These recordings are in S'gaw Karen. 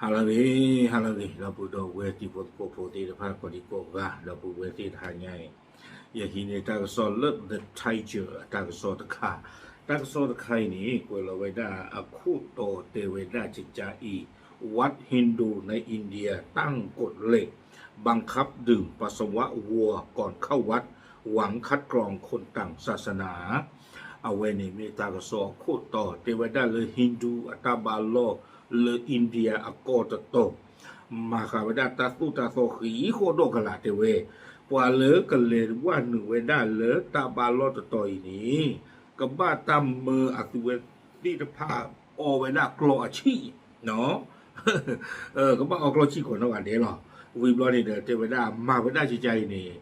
ဟါလၢအဂ့ၤ, ဟါလၢအဂ့ၤ ဒီပုၢ်ဒီဝဲၢ်တံၤဖိသကိးဖိသ့ၣ်တဖၣ် ကိးဒံကိးဂၤ ဒီပုၢ်ဝဲၢ်သ့ၣ်တဟါညါအံၤ, ယဟံးန့ၢ်တၢ်ကစီၣ်လၢ The Tiger အတၢ်ကစီၣ်တခါ, တၢ်ကစီၣ်တခါအံၤန့ၣ် ကွဲးလီၤဝဲဒၣ်အခိၣ်တီတဲဝဲဒၣ်ကကါအံၤ, วัดฮินดูในอินเดียตั้งกฎเหล็ก บังคับดื่มปัสสาวะวัวก่อนเข้าวัด หวังคัดกรองคนต่างศาสนา အဝဲန့ၣ်မ့ၢ်တၢ်ကစီၣ်အခိၣ်တီ တဲဝဲဒၣ်လၢ Hindu အတၢ်ဘါလီၢ်လၢအ့ဒံယါအကီၢ်တတီၤ, မၤဃာ်ဝဲဒၣ်တၢ်သိၣ်တၢ်သီဃံဃီဒီးကလာ်တဲဝဲ, ပှၤလၢကလဲၤဝဲနုာ်ဝဲဒၣ်လၢတၢ်ဘါလီၢ်တတီၤအံၤန့ၣ်, ကဘၣ်တၢ်မၢအသုဝဲသ့ၣ်တဖၣ်အီဝဲဒၣ်ကျီအဆံၣ် ကဘၣ်အီကျီဆံၣ်ကိးနီၢ်ဂၤဒဲးလီၤ. ဝံၤဘျီန့ၣ်ဒီး တဲဝဲဒၣ် မၤဝဲဒၣ်ကကါအံၤန့ၣ်,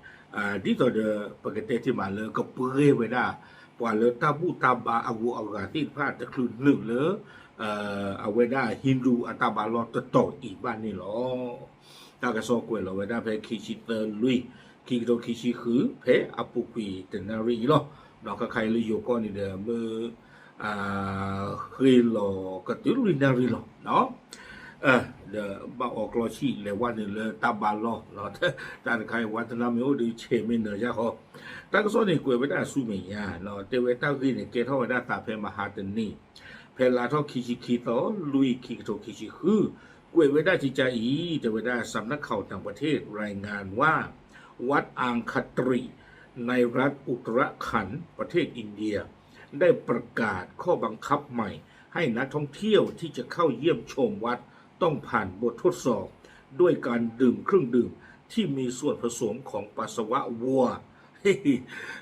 ဒ်သိးဒီး ပကတဲတ့ၢ်မးလၢကပှဲၤဝဲဒၣ် ပှၤလၢတၢ်ဘူၣ်တၢ်ဘါအဂုၤအဂၤသ့ၣ်တဖၣ်တချုးနုာ်လၢ အဝဲဒၣ် Hindu အတၢ်ဘါလီၢ်တတီၤအံၤဘၣ်န့ၣ်လီၤ. တၢ်ကစီၣ်ကွဲးလီၤဝဲဒၣ်ဖဲခံဆံသၢလွံၢ် ခံကထိခံဆံဃု ဖဲအပူၤကွံာ်တနၣ်ရံၣ်အံၤလီၤ. ဒီးခဲခါအံၤလၢယိၤကီၢ်န့ၣ်ဒီး မ့ၢ် ဃ့လီၤကတုၤလွံၢ်နၣ်ရံၣ်လီၤ. ဒီးဘၣ်အီကျီဆံၣ်လဲၤဝဲနုာ်လၢတၢ်ဘါလီၢ်, တၢ်တခါအံၤ ဝါတနါမ့ၢ်အိၣ်ဒီးဆဲးမ့ၢ်နၢၤယၢ်ဃီ, တၢ်ကစီၣ်န့ၣ်ကွဲးဝဲဒၣ်ဆူမဲာ်ညါ, တဲဝဲတၢ်ဂ့ၢ်န့ၣ် ကဲထီၣ်ဝဲဒၣ်သးဖဲမဟါတနံၤ, ဖဲလါထီၣ်ခံဆံခံသီ လွံၢ် ခံကထိခံဆံဃု, ကွဲးဝဲဒၣ်ကကါအံၤ တဲဝဲဒၣ် สำนักข่าวต่างประเทศรายงานว่า วัดอังคตรี ในรัฐอุตตราขณฑ์ ประเทศอินเดีย ได้ประกาศข้อบังคับใหม่ให้นักท่องเที่ยวที่จะเข้าเยี่ยมชมวัดต้องผ่านบททดสอบด้วยการดื่มเครื่องดื่มที่มีส่วนผสมของปัสสาวะวัว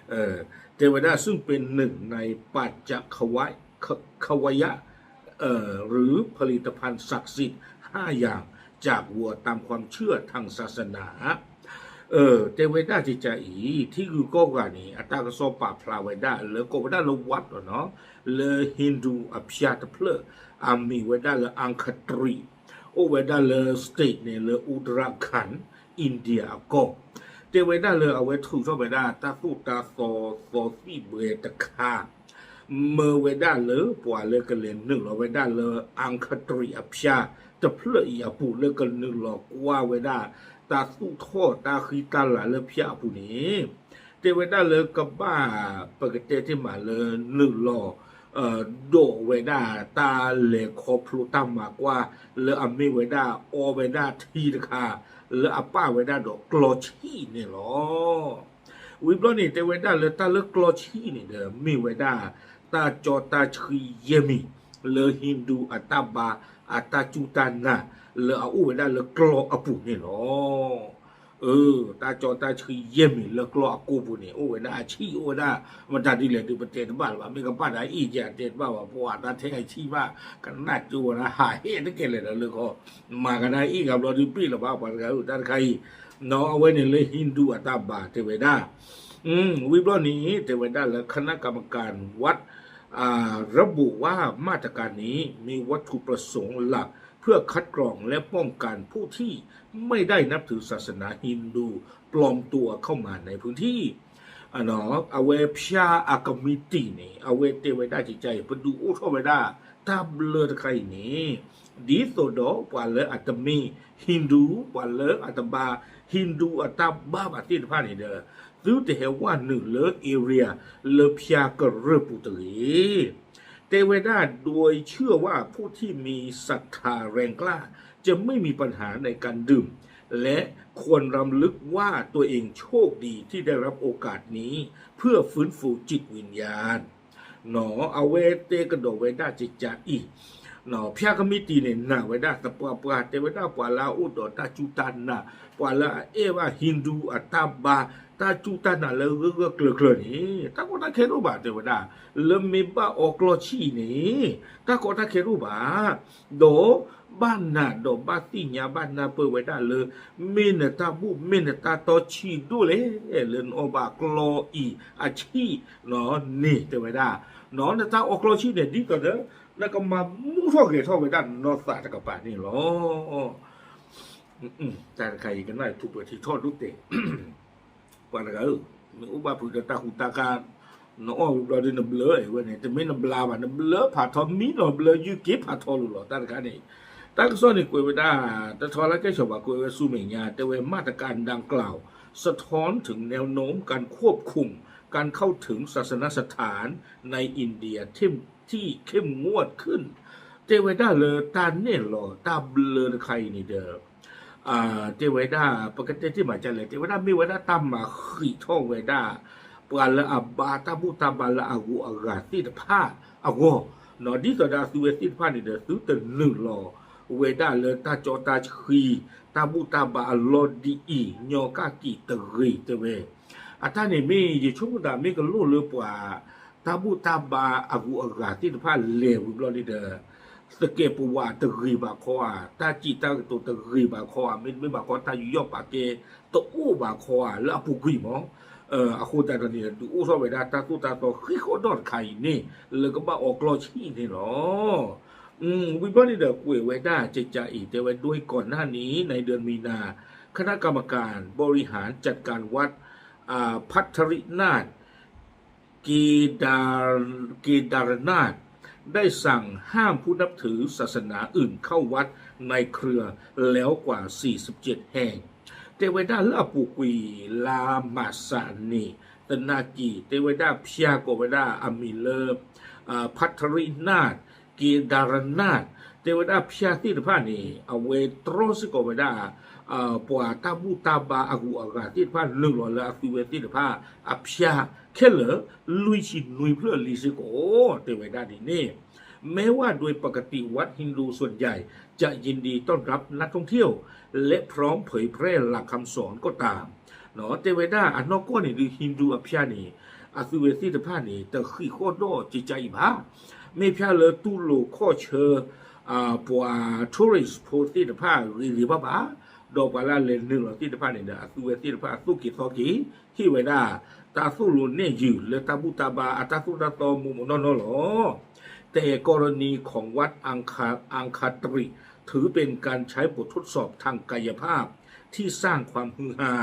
เอ่อ เทวดาซึ่งเป็นหนึ่งในปัจจควัย ควัยะ เอ่อ หรือผลิตภัณฑ์ศักดิ์สิทธิ์ห้าอย่างจากวัวตามความเชื่อทางศาสนา တဲဝဲဒၣ်ကကါအံၤ ထံဂုၤကီၢ်ဂၤန့ၣ် အတၢ်ကစီၣ်ပာ်ဖျါဝဲဒၣ်လၢကိးဝဲဒၣ်လၢ วัด လီၤနီၤ, လၢ Hindu အဖၠါတဖျၢၣ် အမံၤဝဲဒၣ်လၢ Angkatri, အိၣ်ဝဲဒၣ်လၢ state န့ၣ်လၢ Uttarakhand India အကီၢ်, တဲဝဲဒၣ်လၢအဝဲထုးထီၣ်ဝဲဒၣ်တၢ်သိၣ်တၢ်သီသီသံၣ်ဘှဲတခါ မၢဝဲဒၣ်လၢပှၤလၢကလဲၤနုာ်လီၤဝဲဒၣ်လၢ Angkatri အဖၠါတဖျၢၣ်အံၤအပူၤ လၢကနုာ်လီၤကွၢ်ဝဲဒၣ် တၢ်သူၣ်ထီၣ်တၢ်ဃံတၢ်လၤလၢဖၠါအပူၤန့ၣ်, တဲဝဲဒၣ်လၢကဘၣ် ပကတဲတ့ၢ်မးလၢ နုာ်လီၤ ဒိးဝဲဒၣ်တၢ်လဲၤခီဖျိတၢ်မၤကွၢ် လၢအမ့ၢ်ဝဲဒၣ်အီဝဲဒၣ်ထံတခါ လၢအပာ်ဝဲဒၣ်ဒီးကျီဆံၣ်န့ၣ်လီၤ. ဝံၤဘျီန့ၣ် တဲဝဲဒၣ်လၢတၢ်လၢကျီဆံၣ်န့ၣ်ဒီး မ့ၢ်ဝဲဒၣ် တၢ်ကၠီတၢ်ဆှံယဲၢ်မံၤ လၢ Hindu အတၢ်ဘါ အတၢ်စူၢ်တၢ်နာ် လၢအအိၣ်ဝဲဒၣ်လၢကျီအပူၤန့ၣ်လီၤ. တၢ်ကၠီတၢ်ဆှံယဲၢ်မံၤလၢကျီအကိာ်ပူၤန့ၣ် အိၣ်ဝဲဒၣ်အဆံၣ် အိၣ်ဝဲဒၣ် မတၤဒ်လဲၣ်ဒုးပတဲတဘၣ်လၢၤဘၣ် မ့ၢ်ကဘၣ်ဒၣ်အ့ၣ်ကတဲတဘၣ်ဘၣ် ပှၤတၢ်ထဲအဆံၣ်ဘၣ် ကနၣ်ကၠိဝဲဒၣ်ဟးဟဲတကဲလဲၣ်ဒီးလၢခီ မၤကဒါအ့ၣ်ဂၤဘျီဒုးပ့ၢ်လၢၤဘၣ် ပှၤတဂၤအုၣ်တၢ်တခါအံၤ နီၢ်အဝဲန့ၣ်လၢ Hindu အတၢ်ဘါတဲဝဲဒၣ် ဝံၤဘျီန့ၣ် တဲဝဲဒၣ်လၢ คณะกรรมการวัด ระบุว่ามาตรการนี้มีวัตถุประสงค์หลักเพื่อคัดกรองและป้องกันผู้ที่ไม่ได้นับถือศาสนาฮินดูปลอมตัวเข้ามาในพื้นที่ အဝဲဖၠါအကမံးတံာ်န့ၣ် အဝဲတဲဝဲဒၣ်ကကါအံၤ ပဒုးအိၣ်ထီၣ်ဝဲဒၣ် တၢ်ဘျၢတခါအံၤန့ၣ် ဒ်သိးဒီးပှၤလၢအတမ့ၢ် Hindu ပှၤလၢအတဘါ Hindu အတၢ်ဘါဘၣ်သ့ၣ်တဖၣ်န့ၣ်ဒီး သုတဟဲဝဲနုာ်လၢ area လၢဖၠါကရၢၢ်ပူၤတဂ့ၤ တဲဝဲဒၣ် โดยเชื่อว่าผู้ที่มีศรัทธาแรงกล้าจะไม่มีปัญหาในการดื่ม และควรรำลึกว่าตัวเองโชคดีที่ได้รับโอกาสนี้เพื่อฟื้นฟูจิตวิญญาณ အဝဲတဲကဒီးဝဲဒၣ်ကကါအံၤ ဖၠါကမံးတံာ်န့ၣ် နာ်ဝဲဒၣ်သပှၢ်ပှၢ် တဲဝဲဒၣ်ပှၤလၢအအိၣ်ဒီးတၢ်စူၢ်တၢ်နာ် ပှၤလၢအအဲၣ်ဘၣ် Hindu အတၢ်ဘါ တၢ်စူၢ်တၢ်နာ်လၢဂၢၢ်ဂၢၢ်ကျၢၤကျၢၤန့ၣ် တၢ်ကီတၢ်ခဲတအိၣ်ဘၣ် တဲဝဲဒၣ် လၢမ့ၢ်ဘၣ်အီကျီဆံၣ်အံၤန့ၣ် တၢ်ကီတၢ်ခဲတအိၣ်ဘၣ် ဒီးဘၣ်နာ်ဒီးဘၣ်သ့ၣ်ညါဘၣ်နၢ်ပၢၢ်ဝဲဒၣ်လၢ မ့ၢ်နတၢ်ဘူၣ်မ့ၢ်နတၢ်တီဆံးဒိၣ်လဲၣ် လၢနအီဘၣ်ကျီအံၤအဆံၣ်န့ၣ် တဲဝဲဒၣ် နတၢ်အီကျီဆံၣ်န့ၣ် ဒ်သိးဒီး နကမၤမူထီၣ်ဂဲၤထီၣ်ဝဲဒၣ်နနီၢ်သးတကပၤန့ၣ်လီၤ. တၢ်တခါအံၤကနၣ်ထူးပှဲၤထံထီၣ်ဒိၣ်တဲာ် ပှၤတဂၤဧၢ, မ့ၢ်အိၣ်ဘၣ်ဖုးဒီးတၢ်ကူတၢ်ကၤ နအီၣ်ဝံၤဘျီဒုးနဘျၢအဝဲန့ၣ် တမ့ၢ်နဘျါဘၣ် နဘျၢဖးထီ မံနီၤဘျၢယုၢ်က့ၤဖးထီလိၤလီၤ တၢ်တခါန့ၣ် တၢ်ကစီၣ်န့ၣ်ကွဲးဝဲဒၣ် တထီလၢကဲၣ်ဆိးဘၣ် ကွဲးဝဲဆူမဲာ်ညါ တဲဝဲ มาตรการดังกล่าวสะท้อนถึงแนวโน้มการควบคุมการเข้าถึงศาสนสถานในอินเดียเข้ม ที่เข้มงวดขึ้น တဲဝဲဒၣ်လၢတၢ်နဲၣ်လီၤတၢ်ဘျၢတခါအံၤန့ၣ်ဒီး တဲဝဲဒၣ် ပကတဲတ့ၢ်မးဒ်လဲၣ် တဲဝဲဒၣ်မ့ၢ်ဝဲဒၣ်တၢ်မၤဃံးထီၣ်ဝဲဒၣ် ပှၤလၢအဘါတၢ်ဘူၣ်တၢ်ဘါလၢအဂုၤအဂၤသ့ၣ်တဖၣ်အဂီၢ်, ဒ်သိးဒီးအသုဝဲသ့ၣ်တဖၣ်န့ၣ်ဒီး သုတနုာ်လီၤဝဲဒၣ်လၢတၢ်ကၠီတၢ်ဆှံ တၢ်ဘူၣ်တၢ်ဘါအလီၢ်ဒ်အံၤ ညီကၣ်ကံၣ်တဂ့ၤတဲဝဲ. အတၢ်န့ၣ်မ့ၢ်ယဆိကမိၣ်သးမ့ၢ်ကလိၣ်လၢပှၤ တၢ်ဘူၣ်တၢ်ဘါအဂုၤအဂၤသ့ၣ်တဖၣ်လဲၤဝံၤဘျီန့ၣ်ဒီး သကဲးပဝးတဂ့ၤဘၣ်ခီဧါ, တၢ်စံးတၢ်ကတိၤတဂ့ၤဘၣ်ခီဧါ, မ့တမ့ၢ်ဘၣ်ခီတၢ်ယူးယီၣ်ပာ်ကဲတအိၣ်ဘၣ်ခီဧါ လၢအပူၤကွံာ်မး. အဃိသတးဒီးန့ၣ် ဒုးအိၣ်ထီၣ်ဝဲဒၣ်တၢ်သိၣ်တၢ်သီဃံးဃီၣ်ဒီၣ်တခါအံၤန့ၣ် လၢကဘၣ်အီကျီၢ်ဆံၣ်န့ၣ်လီၤ. ဝံၤဘျီန့ၣ်ဒီး ကွဲးဝဲဒၣ်ကကးအံၤ တဲဝဲ โดยก่อนหน้านี้ในเดือนมีนา คณะกรรมการบริหารจัดการวัด อ่า พัทรินาถ เกดา เกดารนาถ ได้สั่งห้ามผู้นับถือศาสนาอื่นเข้าวัดในเครือแล้วกว่าสี่สิบเจ็ดแห่ง တဲဝဲဒၣ်လၢအပူၤကွံာ် လါမးစးန့ၣ် သနာ်က့ တဲဝဲဒၣ်ဖၠါကိးဝဲဒၣ်အမံၤလၢ พัทรินาถ เกดารนาถ တဲဝဲဒၣ်ဖၠါသ့ၣ်တဖၣ်န့ၣ် အဝဲတြီစ့ၢ်ကီးဝဲဒၣ် ပှၤတၢ်ဘူၣ်တၢ်ဘါအဂုၤအဂၤသ့ၣ်တဖၣ် နုာ်လီၤလၢအသုဝဲသ့ၣ်တဖၣ်အဖၠါခဲလၢာ် လွံၢ်ဆံနွံဖျၢၣ်လံစ့ၢ်ကီး တဲဝဲဒၣ်ဒ်န့ၣ်. แม้ว่าโดยปกติวัดฮินดูส่วนใหญ่จะยินดีต้อนรับนักท่องเที่ยวและพร้อมเผยแพร่หลักคำสอนก็ตาม တဲဝဲဒၣ်အနီၢ်ကီၢ်န့ၣ်ဒုး Hindu အဖၠါန့ၣ် အသုဝဲသ့ၣ်တဖၣ်န့ၣ် တဃံးဃီၣ်ဒီးကကအံၤဘၣ်. မ့ၢ်ဖၠါလၢတူၢ်လိာ်ခီၣ်ဆၢ ပှၤ tourist ဖိသ့ၣ်တဖၣ်ဂ့ၤဂ့ၤဘၣ်ဘၣ်, ဒီးပှၤလၢအလဲၤနုာ်လီၤသ့ၣ်တဖၣ်န့ၣ်ဒီး အသုဝဲသ့ၣ်တဖၣ်အသိၣ်က့ၤသီက့ၤ ဟ့ၣ်ဝဲဒၣ် တၢ်သိၣ်လိနဲၣ်ယုာ်လၢတၢ်ဘူၣ်တၢ်ဘါအတၢ်သိၣ်တၢ်သီမိၢ်မိၢ်နီၢ်နီၢ်လီၤ. แต่กรณีของวัดอังคา อังคาตริ ถือเป็นการใช้บททดสอบทางกายภาพที่สร้างความฮือฮา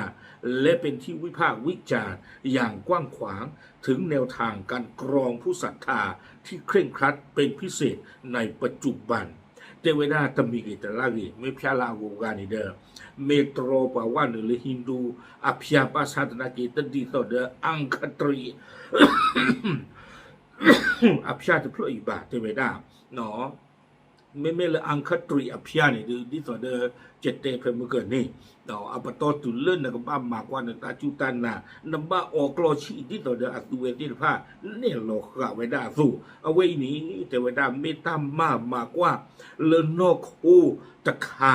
และเป็นที่วิพากษ์วิจารณ์อย่างกว้างขวางถึงแนวทางการกรองผู้ศรัทธาที่เคร่งครัดเป็นพิเศษในปัจจุบัน တဲဝဲဒၣ်တမံၤဂ့ၤတလၢ်ဂ့ၤ မ့ၢ်ဖၠါလၢအဂုၤအဂၤန့ၣ်ဒီး မ့ၢ်တြီပှၤဝဲနုာ်လၢ Hindu အဖၠါဘၣ်ဆၣ်သနာ်က့ တဒ်သိးဒီး Angkhatri အဖၠါတဖျၢၣ်အံၤဘၣ် တဲဝဲဒၣ် မ့မ့ၢ်လၢ Angkhatri အဖၠါန့ၣ်ဒုး ဒ်သိးဒီး ယတဲဖဲမုၢ်ကၢၢ်န့ၣ် အပတီၢ်တုၤလၢနကဘၣ်မၤကွၢ်နတၢ်စူၢ်တၢ်နာ် နဘၣ်အီကျီၢ်ဆံၣ် ဒ်သိးဒီးအသုဝဲသ့ၣ်တဖၣ် နဲၣ်လီၤဃာ်ဝဲဒၣ်အသိး အဝဲအံၤန့ၣ် တဲဝဲဒၣ် မ့ၢ်တၢ်မၤမၤကွၢ်လၢနီၢ်ခိတခါ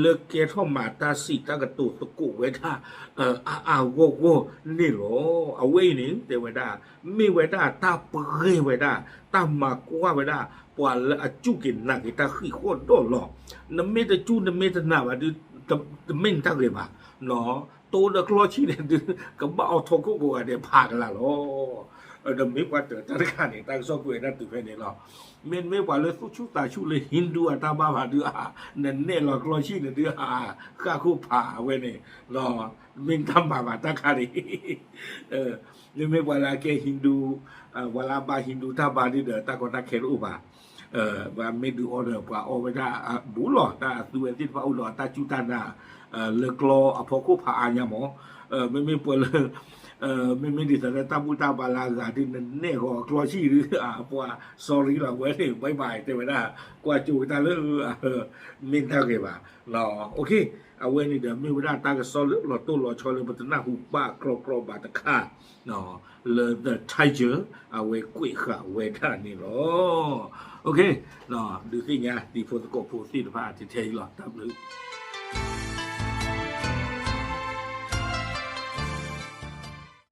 လၢကဲထီၣ်မၤတၢ်စံးတၢ်ကတိၤသကိးဝဲဒၣ် အါအါဂီၢ်ဂီၢ်န့ၣ်လီၤ. အဝဲအံၤန့ၣ် တဲဝဲဒၣ် မ့ၢ်ဝဲဒၣ်တၢ်ပှဲၤဝဲဒၣ် တၢ်မၤကွၢ်ဝဲဒၣ် ပှၤလၢအစူၢ်က့ၤနာ်က့ၤတၢ်ဃံးဃီၣ်ဒီၣ်လီၤ. နမ့ၢ်တစူၢ်နမ့ၢ်တနာ်ဘၣ်ဒုး တမ့ၢ်နတၢ်ဂ့ၤဘၣ်. တိဒီးကျီၢ်ဆံၣ်န့ၣ်ဒုး ကဘၣ်အီထီခိၣ်ကိးဂၤဒဲးဖးကလာ်လီၤ. ဒီးမ့ၢ်ပှၤတၢ်တခါန့ၣ် တၢ်ကစီၣ်ကွဲးဒၣ်တုၤဖဲန့ၣ်လီၤ. မ့တမ့ၢ်ပှၤလၢသူၣ်ဆူၣ်သးဆူၣ်လၢ Hindu အတၢ်ဘါဘၣ်ဒုးဧါ, နနဲၣ်လီၤကျီၢ်ဆံၣ်န့ၣ်ဒုးဧါ, ဃၣ်ခိၣ်ဖးအဝဲန့ၣ် မ့ၢ်တၢ်မၤဘၣ်တၢ်ခါန့ၣ် မ့မ့ၢ်ပှၤလၢအကဲ Hindu ပှၤလၢအဘါ Hindu တၢ်ဘါဒုးဒီး တၢ်ကီတၢ်ခဲတအိၣ်ဘၣ်. ပှၤမ့ၢ်ဒုးအီဒီး ပှၤအီဝဲဒၣ်ဘူးလီၤ တၢ်အသုဝဲသ့ၣ်တဖၣ်အိၣ်ဒီးအတၢ်စူၢ်တၢ်နာ် လၢကျီအဖီခိၣ်ဖးအါညါမး. မ့မ့ၢ်ပှၤလၢ မ့မ့ၢ်ဒ်သိးလၢတၢ်ဘူၣ်တၢ်ဘါလၢအဂၤဒုး နနဲၣ်ဂီၤကျီၢ်ဆံၣ်ဒုး ပှၤ sorry လီၤဝဲန့ၣ် bye bye တဲဝဲဒၣ် ကွၢ်ကၠိဝဲတၢ်လၢ မ့ၢ်တၢ်ဂ့ၤဘၣ်. အဝဲန့ၣ်ဒီး မ့ၢ်ဝဲဒၣ်တၢ်ကစီၣ်လၢလီၤတိၢ်လီၤဆီလၢပတနၢ်ဟူဘၣ်ကြီကြီဘၣ်တခါ လၢ The Tiger အဝဲကွဲးဃာ်ဝဲဒၣ်န့ၣ်လီၤ. ဒုးသ့ၣ်ညါတံၤဖိသကိးဖိသ့ၣ်တဖၣ်ထဲထဲအံၤလီၤ. တၢ်ဘျုး